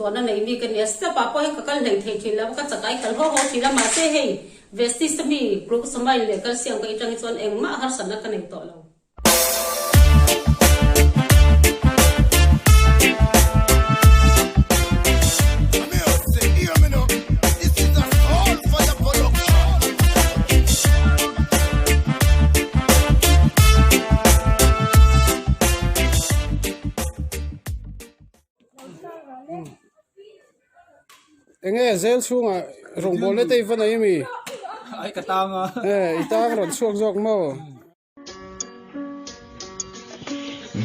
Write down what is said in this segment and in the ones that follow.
chuktuahna nei mi ka ni a, step ah pawh hian ka kal hlei thei thin lo a, ka chak ai kal haw haw thin a, mahse hei Vestige a mi glucosamine leh calcium ka itang hi chuan engmah harsatna ka nei tawh lo. Enge zel chhungah rawngbawl leh te i va nei ami? Ai ka tang a. E i tang rawn chhuak zawk maw?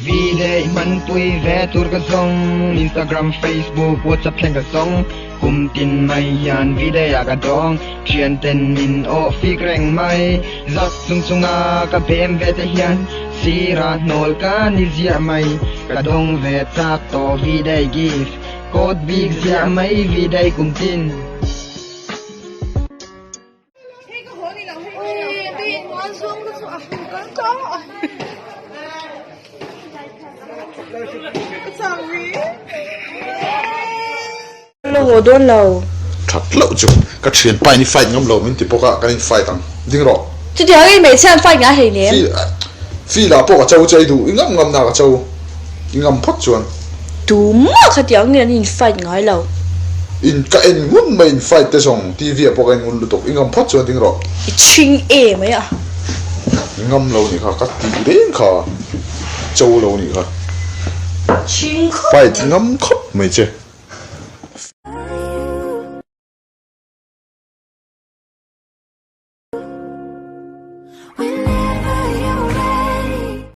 V-day hmanpui ve tur ka zawng Instagram, Facebook, WhatsApp thleng ka zawng Kum tin mai hian V-day ah ka dawng Thian ten min awh fik reng mai Zak chung chunga ka bem ve te hian Sira hnawl ka ni ziah mai Ka dawng ve chak tawh V-day gift Code bik ziah mai V-day kum tin. Lo haw dawn lo. That loh chu ka thian pa in i fight ngam lo min ti bawk a kan in fight ang ding rawh. Chutiang i hmeichhia an fight ngai hlei nem. Feel ah pawh ka cho che i duh i ngam ngam na ka cho i ngam phawt chuan. Tumah khatiang in an in fight ngai lo. In ka en ngun mai in fight te zawng TV ah pawh ka en ngun lutuk i ngam phawt chuan ding rawh. I chhing e mai a. I ngam lo nih kha ka tih reng kha cho lo nih kha. Chhing khawp mai. Fight ngam khawp mai che.